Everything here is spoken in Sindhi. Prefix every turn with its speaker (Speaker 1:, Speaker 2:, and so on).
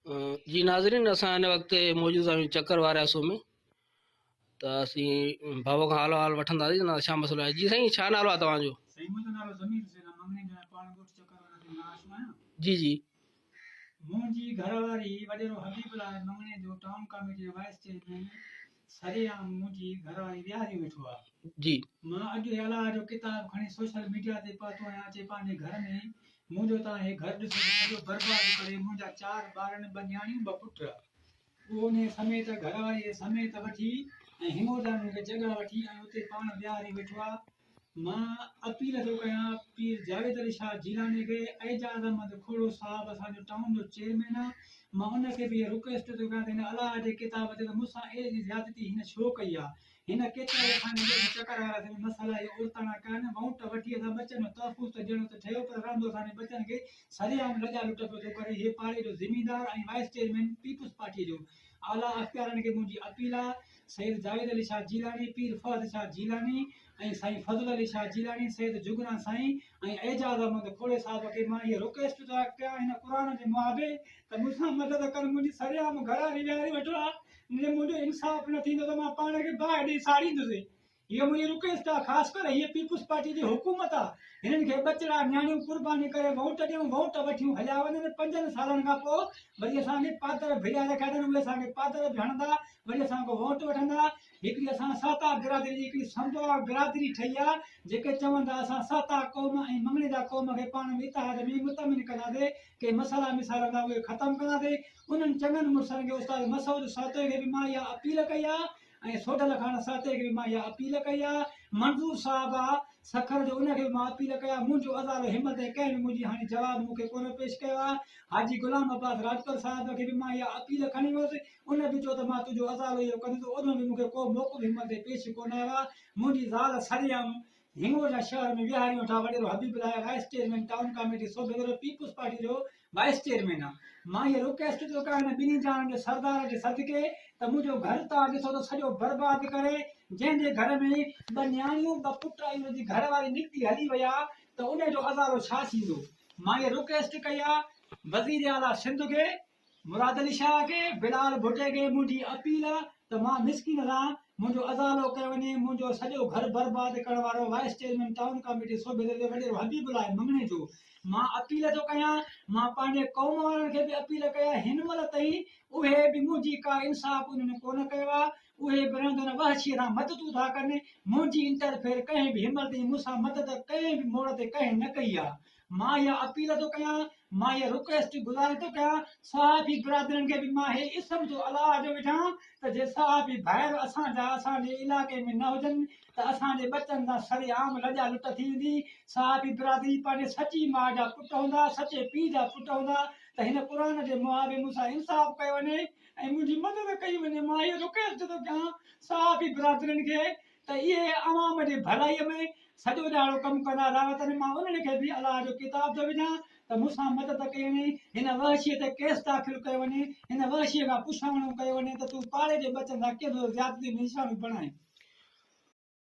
Speaker 1: جي ناظرين اسان هن وقت موجود آهيون چڪر واري آسو ۾ ته اسين ڀاء کان حال احوال وٺنداسين نه ڇا مسئلو آهي جي سائين ڇا نالو آهي توهان جو؟
Speaker 2: سائين منهنجو نالو ضمير حسين آهي مڱڻي جو آهيان پاڻ ڳوٺ چڪر واري جو رهواسي آهيان.
Speaker 1: جي جي.
Speaker 2: منهنجي گهر واري وڏيرو حبيب الله مڱڻي جو ٽائون ڪاميٽي جو وائيس چيئرمين سرعام منهنجي گهر واري ويهاريون ويٺو آهي.
Speaker 1: جي.
Speaker 2: مان اڄ هي الله جو ڪتاب کڻي سوشل ميڊيا تي پهتو آهيان اچي پنهنجي گهر ۾ منهنجو تان هي گهر ڏسو ته سڄو برباد ڪري منهنجا چار ٻارن ٻه نياڻيون ٻه پٽ اهو انهيء سميت گهر واريء سميت وٺي ۽ هڱوجانن کي جڳهه وٺي ۽ اتي پاڻ ويهاري ويٺو آ. مان اپيل ٿو ڪيان پير جاويد علي شاهه جيلاني کي، اعجاز احمد کوڙو صاحب اسان جو ٽائون جو چيئرمين آ، مان ان کي به اها رڪويسٽ ٿو ڪيان ته هن الله جي ڪتاب تي ته مون سان اهڙي زيادتي هن ڇو ڪئي آ؟ هن ڪيترائي اسان جي ڳوٺ چڪر وارا سڀ مسئلا هي عورتاڻا ڪيا آهن، وونٽ وٺي اسان ٻچن جو تحفظ ته ڏيڻو ته ٺهيو پر رهندو اسان جي ٻچن کي سرعام لڄا لٽ پيو ٿو ڪري، هي پاڙي جو زميندار ۽ وائيس چيئرمين پيپلز پارٽيء جو اعليٰ اختيارين کي منهنجي اپيل آ سيد جاويد علي شاهه جيلاني، پير فهد شاهه جيلاني ۽ سائين فضل علي شاهه جيلاني، سيد جگنا سائين ۽ اعجاز احمد کوڙي صاحب کي مان هيء رڪويسٽ ٿو ڪيان هن قرآن جي معابي ته مون سان مدد ڪن منهنجي سرعام گهراري ويهاري ويٺو آ. جي منهنجو انصاف نه ٿيندو ته مان پاڻ کي باهه ڏئي ساڙيندس. هيء منهنجي رڪويسٽ آ، خاص ڪري هيء پيپلز پارٽي جي حڪومت آ، هنن کي ٻچڙا نياڻيون قرباني ڪري ووٽ ڏيون، ووٽ وٺيون هليا وڃن، پنجن سالن کان پوء وري اسان کي پادر ڀريا رکيا اٿن، اهي اسان کي پادر به هڻندا، وري اسان کان ووٽ وٺندا. هڪڙي اسان سهتا برادري جي هڪڙي سمبوا برادري ٺهي آ، جيڪي چون ٿا اسان سهتا قوم ۽ مڱڻيجا قوم کي پاڻ ۾ اتحاد ۾ مطمئن ڪنداسي، ڪي مسئلا مسائل هوندا اهي ختم ڪنداسي، انهن چڱن مڙسن کي استاد مسعود سهتوئي کي به مان اها اپيل ڪئي آ ۽ سوڍل خان سهتوئي کي به مان اها اپيل ڪئي آ، منظور صاحب آ سکر جو ان کي به مان اپيل ڪئي آ، منهنجو ازالو همت ۽ ڪنهن به منهنجي هاڻي جواب مون کي ڪونه پيش ڪيو آ، حاجي غلام عباس راڄپر صاحب کي به مان اها اپيل کڻي ويس ان به چيو ته مان تنهنجو ازالو اهو ڪندس اوڏهون به مون کي ڪو موقف همت تي پيش ڪونه آيو آ، منهنجي زال سرعام هنڱورجا شهر ۾ ويهاريون ويٺا وڏيرو Habib Ullah vice chairman town committee صوبيدرو پيپلز پارٽي جو وائيس چيئرمين آ مان هيء رڪويسٽ ٿو ڪيان هن ٻنهي جهانن جي سردار جي صدقي ته منهنجو گهر تان ڏسو ته سڄو برباد ڪري جنهن جي گهر ۾ ٻه نياڻيون ٻه پٽ ۽ ان جي گهر واري نڪتي هلي وئي آ ته ان جو ازالو ڇا ٿيندو مان هيء رڪويسٽ ڪئي آ وزير اعليٰ سنڌ کي مراد علي شاهه کي، بلال ڀٽي کي منهنجي اپيل آ ته مان مسڪين سان منهنجو ازالو ڪيو وڃي، منهنجو سڄو گهر برباد ڪرڻ وارو وائيس چيئرمين ٽائون ڪاميٽي صوبيدر جو وڏيرو حبيب الله مڱڻيجو مان اپيل ٿو ڪيان، مان پنهنجي قوم وارن کي به اپيل ڪئي آ هن مهل تائين اهي به منهنجي ڪا انصاف انهن ڪونه ڪيو آ، اهي به رهندو نه وحشي سان مددون ٿا ڪن، منهنجي انٽرفيئر ڪنهن به هن مهل تائين مون سان مدد ڪنهن به موڙ تي ڪنهن نه ڪئي آ. مان اها اپيل ٿو ڪيان، مان اها رڪويسٽ گذارش ٿو ڪيان، صحافي برادرين کي به مان هي اسم ٿو الله جو وٺان ته جي صحافي ڀائر اسان جا اسان جي علائقي ۾ نه هجن ته اسان جي ٻچن سان سري عام لڄا لٽ ٿي ويندي، صحافي برادري پنهنجي سچي ماء جا پٽ هوندا، سچي پيء جا پٽ هوندا ته هن قرآن جي معاوي مون سان انصاف ڪيو وڃي ۽ منهنجي مدد ڪئي وڃي، مان اهي رڪويسٽ ٿو ڪيان صحافي برادرين کي ته اهي عوام جي ڀلائيء ۾ سڄو ڏهاڙو ڪم ڪندا رهن تڏهن مان انهن کي به الله جو ڪتاب ٿو وجهان ته مون سان مدد ڪئي وڃي، هن وحشيء تي ڪيس داخل ڪيو وڃي، هن وحشيء کان پڇاڻو ڪيو وڃي ته تون پاڙي جي ٻچن سان ڪيئن ٿو زيادتي ۾ نشانو بڻائين.